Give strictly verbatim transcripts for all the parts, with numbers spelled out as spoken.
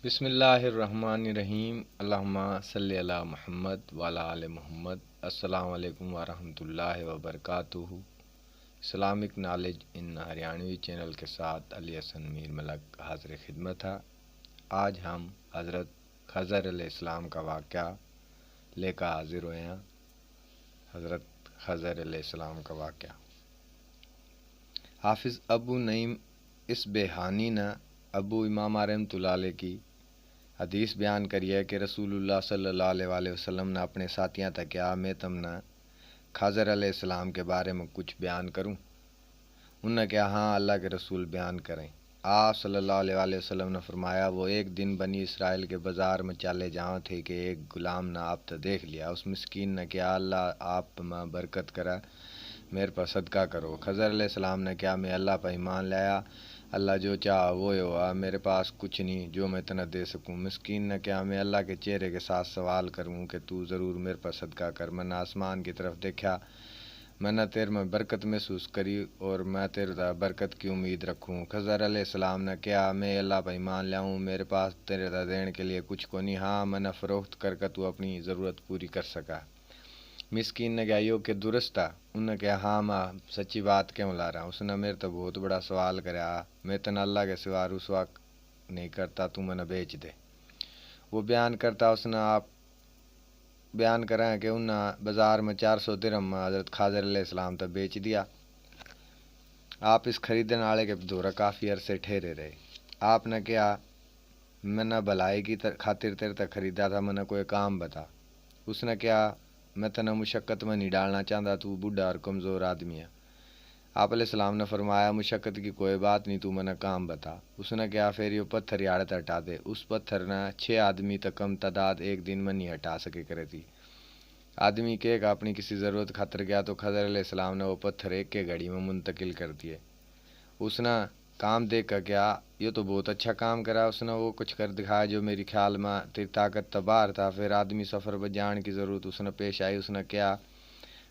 बिस्मिल्लाहिर्रहमानिर्रहीम। अल्लाहुम्मा सल्लि अला मुहम्मद व अला आले मुहम्मद। अस्सलाम वालेकुम व रहमतुल्लाहि व बरकातुहू। Islamic Knowledge in Haryanvi channel के साथ अली हसन मीर मलक हाजिर खिदमत है। आज हम हज़रत खज़र अलैहिस्सलाम का वाक़या लेकर हाजिर हुए हैं। हज़रत खज़र अलैहिस्सलाम का वाक़या। हाफिज़ अबू नईम इस्बेहानी ने अबू इमामा रहमतुल्लाह अलैह की हदीस बयान करी है कि रसूलुल्लाह सल्लल्लाहु अलैहि वसल्लम ने अपने साथियां तै कहा, "मैं तमने खज़र अलैहिस्सलाम के बारे में कुछ बयान करूं?" उनने कहा, "हाँ, अल्लाह के रसूल, बयान करें।" आप सल्लल्लाहु अलैहि वसल्लम ने फरमाया, "वो एक दिन बनी इसराइल के बाजार में चाले जावं थे कि एक गुलाम ने आप तै देख लिया।" उस मिस्कीन ने कहा, "अल्लाह आप में बरकत करे, मेरे पर सदका करो।" खज़र अलैहिस्सलाम ने कहा, "मैं अल्लाह पर ईमान लाया, अल्लाह जो चाह वो होआ, मेरे पास कुछ नहीं जो मैं तन्ने दे सकूं।" मिस्कीन ने कहा, "मैं अल्लाह के चेहरे के साथ सवाल करूं कि तू ज़रूर मेरे पर सदका कर।" मैंने आसमान की तरफ देखा, मैंने तेरे में बरकत महसूस करी और मैं तेरे तै बरकत की उम्मीद रखूं। खज़र अलैहिस्सलाम ने कहा, "मैं अल्लाह पर ईमान लाऊं, मेरे पास तेरे तै देने के लिए कुछ कोनी। हाँ, मैंने फरोख्त करके तू अपनी ज़रूरत पूरी कर सका।" मिस्कीन ने कहा, "यो के दुरुस्त है?" उन्हें कहा, "हाँ माँ, सच्ची बात कहूँ ला रहा।" उसने मेरे तो बहुत बड़ा सवाल करया, "मैं तन्ने अल्लाह के सिवा रुसवा नहीं करता, तू मन्ने बेच दे।" वो बयान करता, उसने आप बयान करें कि उन्हें बाजार में चार सौ दिरहम में हज़रत खज़र अलैहिस्सलाम तै बेच दिया। आप इस खरीदण आले के धोरै काफ़ी अरसे ठहरे रहे। आपने कहा, "मैंने भलाई की तर-, खातिर तेरे तै खरीदा था, मन्ने कोई काम बता।" उसने कहा, "मैं तन्ने मुशक्कत में नहीं डालना चाहता, तू बूढ़ा और कमज़ोर आदमी है।" आप अलैहिस्सलाम ने फरमाया, "मुशक्कत की कोई बात नहीं, तू मन्ने काम बता।" उसने कहा, "फिर यो पत्थर याड़े तै हटा दे।" उस पत्थर ने छः आदमी तै कम तादाद एक दिन में नहीं हटा सके करे थी। आदमी के का अपनी किसी ज़रूरत खातर गया तो खज़र अलैहिस्सलाम ने वो पत्थर एक के घड़ी में मुंतकिल कर दिए। उसने काम देख कर कहा, "यो तो बहुत अच्छा काम करा।" उसने वो कुछ कर दिखाया जो मेरी ख्याल में तेरी ताकत तै बाहर था। फिर आदमी सफ़र पर जाने की ज़रूरत उसने पेश आई। उसने कहा,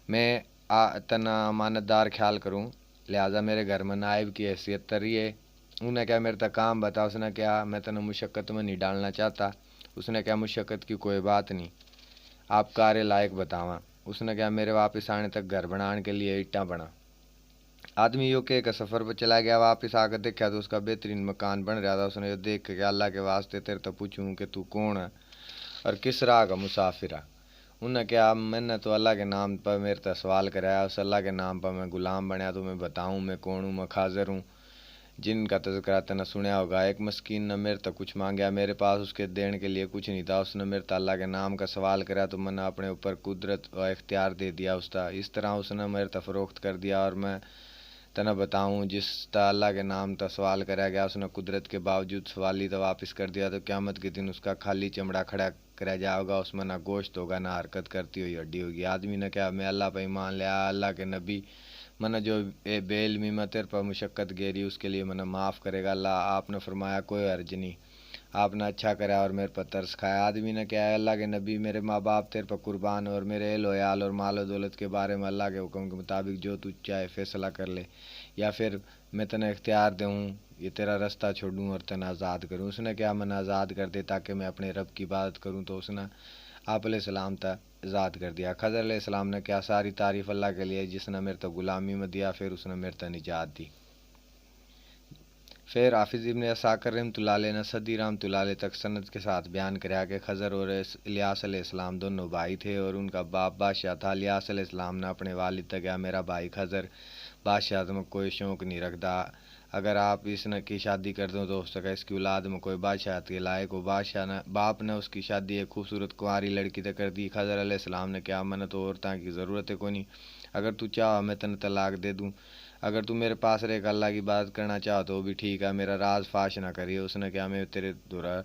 "मैं आ, तन्ने अमानतदार ख्याल करूँ, लिहाजा मेरे घर में नायब की हैसियत तै रहिए।" उन्हें कहा, "मेरे तै काम बता।" उसने कहा, "मैं तन्ने मुशक्कत में नहीं डालना चाहता।" उसने कहा, "मुशक्कत की कोई बात नहीं, आप कार्य लायक बतावा।" उसने कहा, "मेरे वापस आने तक घर बनाने के लिए ईंटां बना।" आदमी यो कह के सफ़र पर चला गया। वापस आकर देखा तो उसका बेहतरीन मकान बन रहा था। उसने यो देख के कहा, "अल्लाह के वास्ते तेरे तै पूछूं कि तू कौन है और किस राह का मुसाफिर है?" उन्हें कहा, "मैंने तो अल्लाह के नाम पर मेरे तै सवाल कराया, उस अल्लाह के नाम पर मैं गुलाम बनया, तो मैं बताऊं मैं कौन हूँ? मैं खाजर हूँ, जिनका तज़करा तन्ने सुनया होगा। एक मस्कीन ने मेरे तै कुछ मांगया, मेरे पास उसके देने के लिए कुछ नहीं था। उसने मेरे तै अल्लाह के नाम का सवाल कराया, तो मैंने अपने ऊपर कुदरत व इख्तियार दे दिया उसका। इस तरह उसने मेरे तै फरोख्त कर दिया और मैं तन्ने बताऊं, जिस तै अल्लाह के नाम तै सवाल करया गया, उसने कुदरत के बावजूद सवाली तै वापस कर दिया, तो क़यामत के दिन उसका खाली चमड़ा खड़ा करया जावैगा, उसमें ना गोश्त होगा, ना हरकत करती हुई हड्डी होगी।" आदमी ने कहा, "मैं अल्लाह पर ईमान लाया, अल्लाह के नबी, मैंने जो ए बेइल्मी में तेरे पर मुशक्कत गेरी, उसके लिए मैंने माफ़ करेगा अल्लाह।" आपने फरमाया, "कोई हर्ज नहीं।" आपने अच्छा करा और मेरे पर तरस खाया। आदमी ने कहा, "अल्लाह के नबी, मेरे माँ बाप तेरे पर कुर्बान और मेरे अहल व याल और माल व दौलत के बारे में अल्लाह के हुक्म के मुताबिक जो तू चाहे फैसला कर ले, या फिर मैं तन्ने इख्तियार दूँ, ये तेरा रास्ता छोड़ूँ और तन्ने आज़ाद करूँ।" उसने कहा, "मैंने आज़ाद कर दे ताकि मैं अपने रब की इबादत करूँ।" तो उसने आप अलैहिस्सलाम तै आज़ाद कर दिया। खज़र अलैहिस्सलाम ने कहा, "सारी तारीफ़ अल्लाह के लिए जिसने मेरे तै गुलामी में दिया, फिर उसने मेरे तै निजात दी।" फिर हाफिज़ इब्ने असाकिर रहमतुल्लाह अलैह ने सदी रहमतुल्लाह अलैह तक सनद के साथ बयान कराया कि खज़र और इस-, इलियास अलैहिस्सलाम दोनों भाई थे और उनका बाप बादशाह था। इलियास अलैहिस्सलाम ने अपने वालिद तक कहा, "मेरा भाई खज़र बादशाह में कोई शौक नहीं रखता। अगर आप इसने की शादी कर दो तो हो सके इसकी औलाद में कोई बादशाह के लायक हो।" बादशाह ने, बाप ने उसकी शादी एक खूबसूरत कुंवारी लड़की तक कर दी। खज़र अलैहिस्सलाम ने कहा, "मैंने तो औरतां की ज़रूरत है कोनी, अगर तू चाह मैं तन्ने तलाक दे दूँ।" "अगर तू मेरे पास रह के अल्लाह की इबादत करना चाहो तो भी ठीक है, मेरा राज फाश ना करिए।" उसने कहा, "मैं तेरे धोरा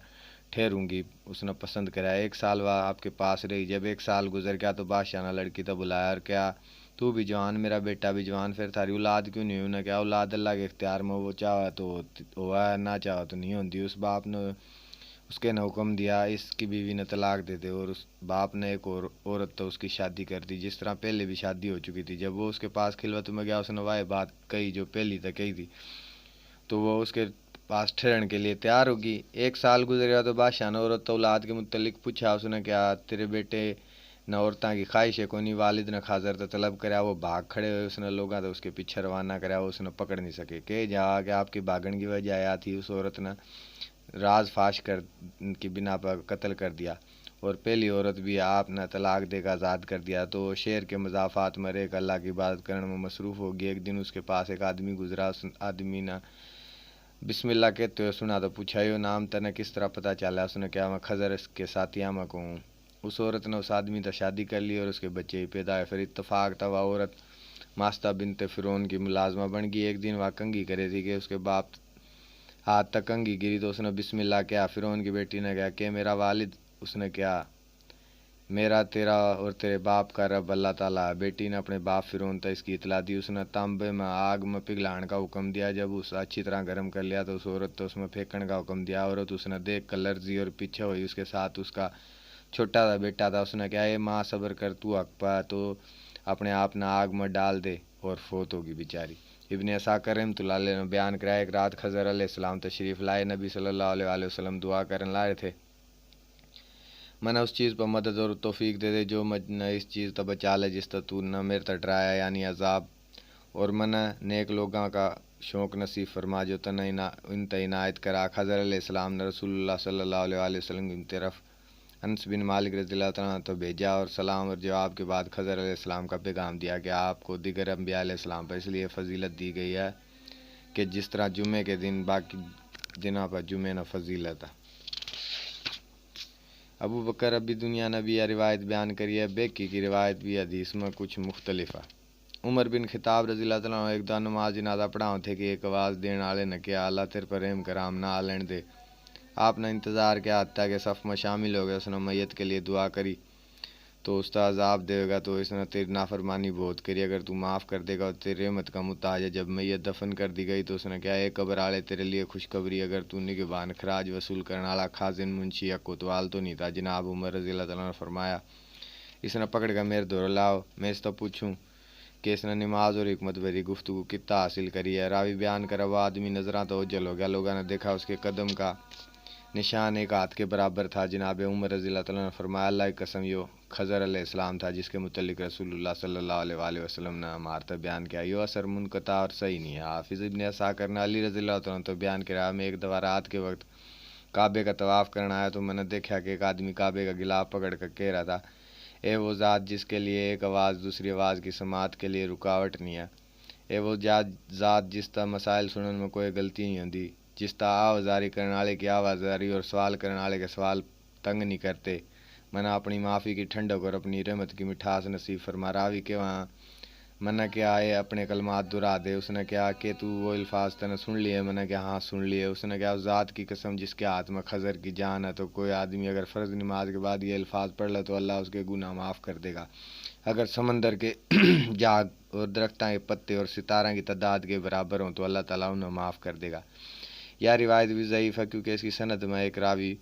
ठहरूंगी।" उसने पसंद कराया। एक साल वह आपके पास रही। जब एक साल गुजर गया तो बादशाह ने लड़की तै बुलाया और कहा, "तू भी जवान, मेरा बेटा भी जवान, फिर थारी औलाद क्यों नहीं हुई?" उन्हें कहा, "औलाद अल्लाह के इख्तियार में, वो चाहे तो होती-, होवा, ना चाहे तो नहीं होती।" उस बाप ने उसके ने हुक्म दिया, "इसकी बीवी ने तलाक दे दे।" और उस बाप ने एक और औरत तो उसकी शादी कर दी, जिस तरह पहले भी शादी हो चुकी थी। जब वो उसके पास खिलवत में गया, उसने वह बात कही जो पहली तक कही थी, तो वो उसके पास ठहरन के लिए तैयार होगी। एक साल गुजर गया तो बादशाह ने औरत औलाद के मुतलिक पूछा। उसने कहा, तेरे बेटे न औरतां की ख्वाहिश है कोनी। वालिद ने खाजर तो तलब करया, वो भाग खड़े हुए, उसने लोगां तो उसके पीछे रवाना करया, वो उसने पकड़ नहीं सके। कह जा कि आपकी भागण की वजह यह थी, उस औरत ने राज फाश कर की बिना पर कत्ल कर दिया और पहली औरत भी आपने तलाक देकर आज़ाद कर दिया। तो शहर के मजाफात में रह अल्लाह की इबादत करने में मसरूफ़ होगी। एक दिन उसके पास एक आदमी गुजरा। उस आदमी ने बिस्मिल्लाह कहते हुए सुना तो पूछा, यो नाम तने किस तरह पता चला? उसने कहा, मैं खजर के साथिया में कहूँ। उस औरत ने उस आदमी से शादी कर ली और उसके बच्चे भी पैदा हुए। फिर इत्तफाक था वह औरत मास्ता बिनते फिरौन की मुलाजमा बन गई। एक दिन वह कंघी करे थी कि उसके बाप हाथ तक कंघी गिरी तो उसने बिस्मिल्लाह किया। फिरौन की बेटी ने कहा कि मेरा वालिद, उसने कहा, मेरा, तेरा और तेरे बाप का रब अल्लाह ताला है। बेटी ने अपने बाप फिरौन तक इसकी इतला दी। उसने तांबे में आग में पिघलाने का हुक्म दिया। जब उस अच्छी तरह गर्म कर लिया तो उस औरत तो उसमें फेंकने का हुक्म दिया। औरत उसने देख कर लर्जी और पीछे हुई। उसके साथ उसका छोटा सा बेटा था। उसने कहा, ए माँ, सब्र कर, तू हक पा तो अपने आप ने आग में डाल दे। और फोत होगी बेचारी। इब्ने असाकर रहमतुल्लाह अलैह ने बयान कराया, एक रात खजर अलैहिस्सलाम तशरीफ़ लाए, नबी सल्लल्लाहु अलैहि वसल्लम दुआ करन लाए थे। मन्नै उस चीज़ पर मदद और तौफीक दे दे जो मन्नै इस चीज़ तै बचा ले जिस तै तू न मेरे तै डराया, यानी अजाब, और मन्नै नेक लोगां का शौक नसीब फरमा जो तन्नै इना, इन तै इनायत करा। खजर अलैहिस्सलाम ने रसूलुल्लाह सल्लल्लाहु अलैहि वसल्लम की तरफ अनस बिन मालिक रज़ी अल्लाह तआला अन्हु तो भेजा और सलाम और जवाब के बाद खजर अलैहिस्सलाम का पैगाम दिया कि आपको दिगर अम्बिया अलैहिस्सलाम पर इसलिए फजीलत दी गई है कि जिस तरह जुम्मे के दिन बाकी दिनों पर जुम्मे न फजीलत है। अबू बकर अबी दुनिया ने भी यह रिवायत बयान करी है। बेकी की रिवायत भी हदीस में कुछ मुख्तलिफ है। उमर बिन खिताब रज़ी अल्लाह तआला अन्हु एक दो नमाज जनाजा पढ़ाओ थे कि एक आवाज़ देने वाले ने कहा, अल्लाह तेरे पर रहम कराम ना आ लेने दे। आपने इंतज़ार किया हत्या के सफ़ में शामिल हो गए। उसने मैयत के लिए दुआ करी तो उसका अजाब देगा, तो इसने तेरी नाफरमानी बहुत करी। अगर तू माफ़ कर देगा और तेरी रहमत का मुताज है। जब मैयत दफन कर दी गई तो उसने कहा, ए कब्र आले, तेरे लिए खुशखबरी, अगर तू निगहबान खराज वसूल करने वाला खाजिन मुंशी या कोतवाल तो नहीं था। जनाब उमर रज़ी अल्लाह तआला ने फरमाया, इसने पकड़ कर मेरे धोरे लाओ, मैं इससे पूछूं कि इसने नमाज और हिकमत भरी गुफ्तगू कित्ता हासिल करी है। रावी बयान करे, वह आदमी नजरां तो ओझल हो गया। लोगों ने देखा, उसके कदम का निशान एक हाथ के बराबर था। जनाब उमर रज़ी अल्लाह तआला ने फरमाया, अल्लाह की कसम, यो खजर अलैहिस्सलाम था जिसके मुतल्लिक रसूलुल्लाह सल्लल्लाहु अलैहि वसल्लम ने हमारे तक बयान किया। यो असर मुनकता और सही नहीं है। हाफिज इब्ने असाकर ने अली रज़ी अल्लाह तआला तो बयान किया, मैं एक दफा रात के वक्त काबे का तवाफ करना आया तो मैंने देखा कि एक आदमी काबे का गिलाफ पकड़ कर कह रहा था, ए वो ज़ात जिसके लिए एक आवाज़ दूसरी आवाज़ की समात के लिए रुकावट नहीं है, ए वो जा-, ज़ात जिस तक मसाइल सुनने में कोई गलती नहीं होती, जिस तक आवाजारी करने वाले की आवाजारी और सवाल करने वाले के सवाल तंग नहीं करते। मना अपनी माफ़ी की ठंडक और अपनी रहमत की मिठास नसीब फरमा। रावी के वहाँ मना क्या आए अपने कलमात दोहरा दे। उसने कहा कि तू वो अल्फाज तने सुन लिए? मना क्या हाँ सुन लिए। उसने कहा, उस ज़ात की कसम जिसके हाथ में खजर की जान है, तो कोई आदमी अगर फ़र्ज़ नमाज के बाद ये अल्फाज पढ़ ले तो अल्लाह उसके गुनाह माफ़ कर देगा। अगर समंदर के झाग और दरख्तां के पत्ते और सितारों की तादाद के बराबर हों तो अल्लाह ताला उन्हें माफ़ कर देगा। यह रिवायत भी ज़ईफ़ है क्योंकि इसकी सनद में एक रावी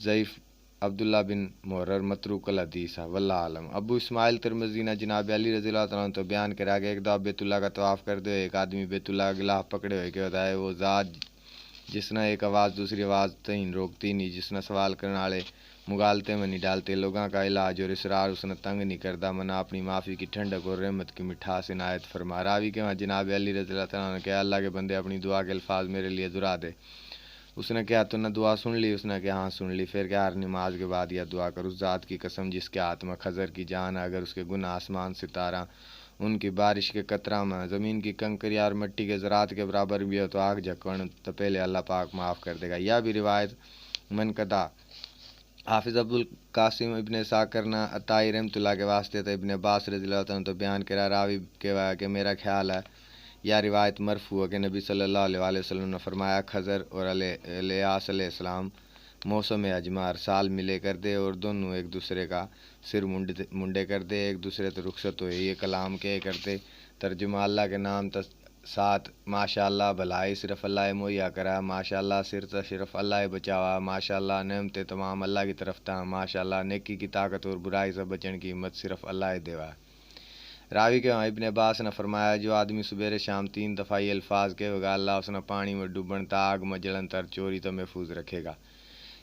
ज़ईफ़ अब्दुल्ला बिन मुहर्रर मतरूक अल हदीस है। वल्लाह आलम। अबू इस्माइल तिरमिज़ी ने जनाब अली रज़ी अल्लाह तआला अन्हु तो बयान करा कि एक दफा बैतुल्ला का तवाफ करते हुए एक आदमी बैतुल्ला का गिलाफ पकड़े हुए के बताए, वो ज़ात जिसने एक आवाज़ दूसरी आवाज़ तईन रोकती नहीं, जिसने सवाल करने वाले मुगालते में नहीं डालते, लोगों का इलाज और इसरार उसने तंग नहीं करता। मना अपनी माफ़ी की ठंडक और रहमत की मिठास इनायत फरमा। रावी के वहाँ जनाब अली रज़ी अल्लाह तआला अन्हु कहा, अल्लाह के बंदे, अपनी दुआ के अल्फाज मेरे लिए दोहरा दे। उसने कहा, तूने दुआ सुन ली? उसने कहा, हाँ, सुन ली। फिर क्या, हर नमाज के बाद यह दुआ कर, उस ज़ात की कसम जिसके हाथ में खजर की जान है, अगर उसके गुनाह आसमान, सितारा, उनकी बारिश के कतरा में, ज़मीन की कंकरिया और मिट्टी के ज़रात के बराबर भी हो, तो आग झकण तो पहले अल्लाह पाक माफ़ कर देगा। यह भी रिवायत मनकदा हाफिज़ अबुल कासिम इब्ने साकर ने अताई रहमतुल्लाह के वास्ते तो इब्ने अब्बास रज़ी अल्लाह तआला अन्हु तो बयान करा। रावी कहवा कि मेरा ख्याल है यह रिवायत मरफू है कि नबी सल्लल्लाहु अलैहि वसल्लम ने फरमाया, खजर और अले-, इलियास अलैहिस्सलाम मौसम अजमा हर साल मिले करते और दोनों एक दूसरे का सिर मुंड-, मुंडे करते, एक दूसरे तो रुखसत हुए ये कलाम कहे करते, तर्जुमा अल्लाह के नाम तस-, साथ, माशाअल्लाह, भलाई सिर्फ अल्लाह ए मुहैया करा, माशाअल्लाह, सिर तै सिर्फ अल्लाह ए बचावा, माशाअल्लाह, नेमतें तमाम अल्लाह की तरफ तै, माशाअल्लाह, नेकी की ताकत और बुराई से बचण की हिम्मत सिर्फ अल्लाह ए देवा। रावी के वहाँ इब्ने अब्बास ने फरमाया, जो आदमी सुबेरे शाम तीन दफ़ा ये अल्फाज कहेगा, अल्लाह उसने पानी में डूबण ता, आग में जलन ता, चोरी तो महफूज रखेगा।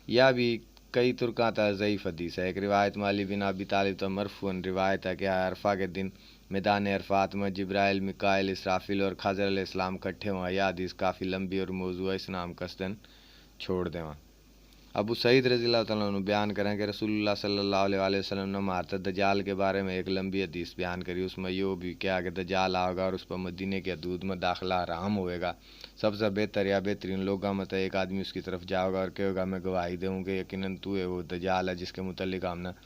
यह भी कई तुरकां ता ज़ईफ हदीस है। एक रिवायत में अली बिन अबी तालिब ता मरफूअन रिवायत है कि अरफा के दिन मैदान अरफात में जिब्राइल, मिकाइल, इसराफिल और खजर अलैहिस्सलाम इकट्ठे हुआ। यह हदीस काफ़ी लंबी और मौजू है, इस नाम कस्तन छोड़ देवा। अबू सईद रज़ी अल्लाह तआला अन्हु बयान करें कि रसूलुल्लाह सल्लल्लाहु अलैहि वसल्लम ने म्हारे तै दज्जाल के बारे में एक लंबी हदीस बयान करी। उसमें यो भी कहा कि दज्जाल आवेगा और उस पर मदीने की हदूद में दाखिला हराम होएगा। सबसे बेहतर या बेहतरीन लोगां में तै एक आदमी उसकी तरफ जावेगा और कहेगा, मैं गवाही दूँ कि यकीनन तू है वो दज्जाल है जिसके मुतल्लिक हमने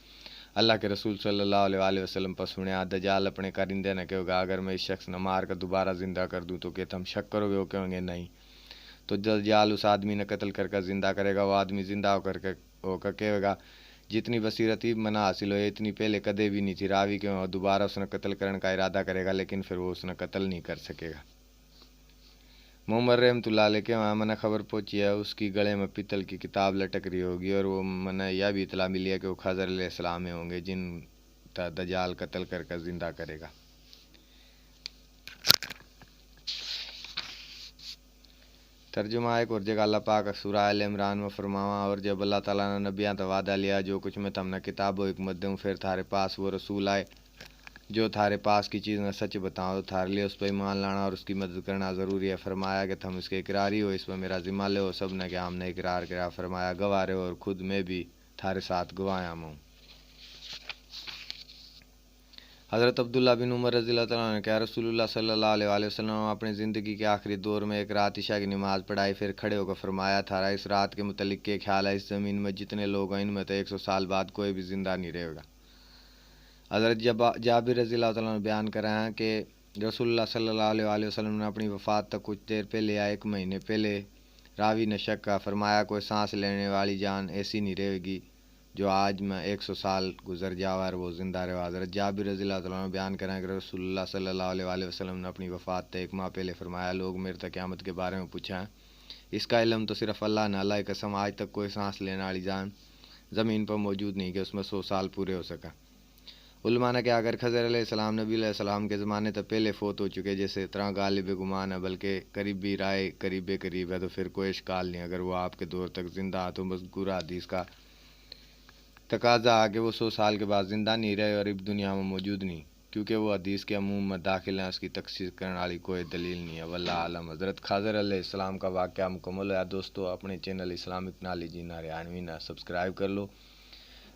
अल्लाह के रसूल सल्लल्लाहु अलैहि वसल्लम पर सुनया। दज्जाल अपने कारिंदे ने कहेगा, अगर मैं इस शख्स ने मार कर दोबारा जिंदा कर दूँ तो क्या तुम शक करोगे? वो कहेंगे, नहीं। तो दज्जाल उस आदमी ने कत्ल करके जिंदा करेगा। वो आदमी जिंदा होकर के, होकर कहेगा, जितनी बसीरत इब मना हासिल होई, इतनी पहले कदे भी नहीं थी। रावी के दोबारा उसने कत्ल करने का इरादा करेगा, लेकिन फिर वो उसने कत्ल नहीं कर सकेगा। मोहम्मद रहमतुल्लाह अलैह के वहाँ मने खबर पहुँची है, उसकी गले में पीतल की किताब लटक रही होगी और वो मने यह भी इतला मिली है कि वो खजर अलैहिस्सलाम ही होंगे, जिन ता दज्जाल कत्ल करके जिंदा करेगा। तर्जुमा, एक और जगह अल्लाह पाक सूरह आल इमरान में फरमावा, और जब अल्लाह ताला ने नबियां तै वादा लिया, जो कुछ मैं थमने किताब व हिकमत दूँ, फिर थारे पास वो रसूल आए, जो थारे पास की चीज़ ने सच बताओ, तो थारे लिए उस पर ईमान लाना और उसकी मदद करना ज़रूरी है। फरमाया कि थम इसके इकरारी हो, इस पर मेरा जिम्मा ले हो। सब ने क्या हमने इकरार करा। फरमाया, गवाह रहो और खुद मैं भी थारे साथ गवाह हूँ। हज़रत अब्दुल्ला बिन उमर रज़ी अल्लाह तआला अन्हु ने कहा, रसूलुल्लाह सल्लल्लाहु अलैहि वसल्लम अपनी ज़िंदगी के आखिरी दौर में एक रात इशा की नमाज पढ़ाई, फिर खड़े होकर फरमाया, थारा इस रात के मुतलिक के ख्याल है? इस ज़मीन में जितने लोग हैं, इनमें तो एक सौ साल बाद कोई भी ज़िंदा नहीं रहेगा। हज़रत जबा-, जाबिर रज़ी अल्लाह तआला अन्हु बयान करा हैं कि रसूलुल्लाह सल्लल्लाहु अलैहि वसल्लम ने अपनी वफात तक कुछ देर पहले या एक महीने पहले, रावी ने शक का, फरमाया, कोई सांस लेने वाली जान ऐसी नहीं रहेगी जो आज में एक सौ साल गुजर जावा और वो जिंदा रहे। हज़रत जाबिर रज़ी अल्लाह तआला अन्हु बयान करें कि रसूलुल्लाह सल्लल्लाहु अलैहि वसल्लम ने अपनी वफात तक एक माह पहले फरमाया, लोग मेरे तक क़यामत के बारे में पूछा है, इसका इल्म तो सिर्फ अल्लाह ने। अल्लाह की कसम, आज तक कोई सांस लेने वाली जान ज़मीन पर मौजूद नहीं कि उसमें सौ साल पूरे हो सका। उलमा ने कहा, अगर खजर अलैहिस्सलाम नबी अलैहिस्सलाम के ज़माने तक पहले फौत हो चुके, जैसे तरह गालिब गुमान है, बल्कि करीबी राय करीबे करीब है, तो फिर कोई इश्काल नहीं। अगर वो आपके दौर तक जिंदा है, तो मज़कूरा हदीस का तकाजा है कि वो सौ साल के बाद जिंदा नहीं रहे और इब दुनिया में मौजूद नहीं, क्योंकि वो हदीस के अमूम में दाखिल हैं, उसकी तखसीस करने वाली कोई दलील नहीं है। वल्लाह आलम। हज़रत खजर अलैहिस्सलाम का वाक़या मुकम्मल होया। दोस्तों, अपने channel Islamic knowledge in Haryanvi ना सब्सक्राइब कर लो,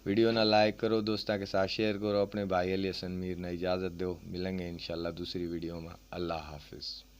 वीडियो ना लाइक करो, दोस्तों के साथ शेयर करो। अपने भाई अली हसन मीर ने इजाज़त दो, मिलेंगे इंशाल्लाह दूसरी वीडियो में। अल्लाह हाफिज़।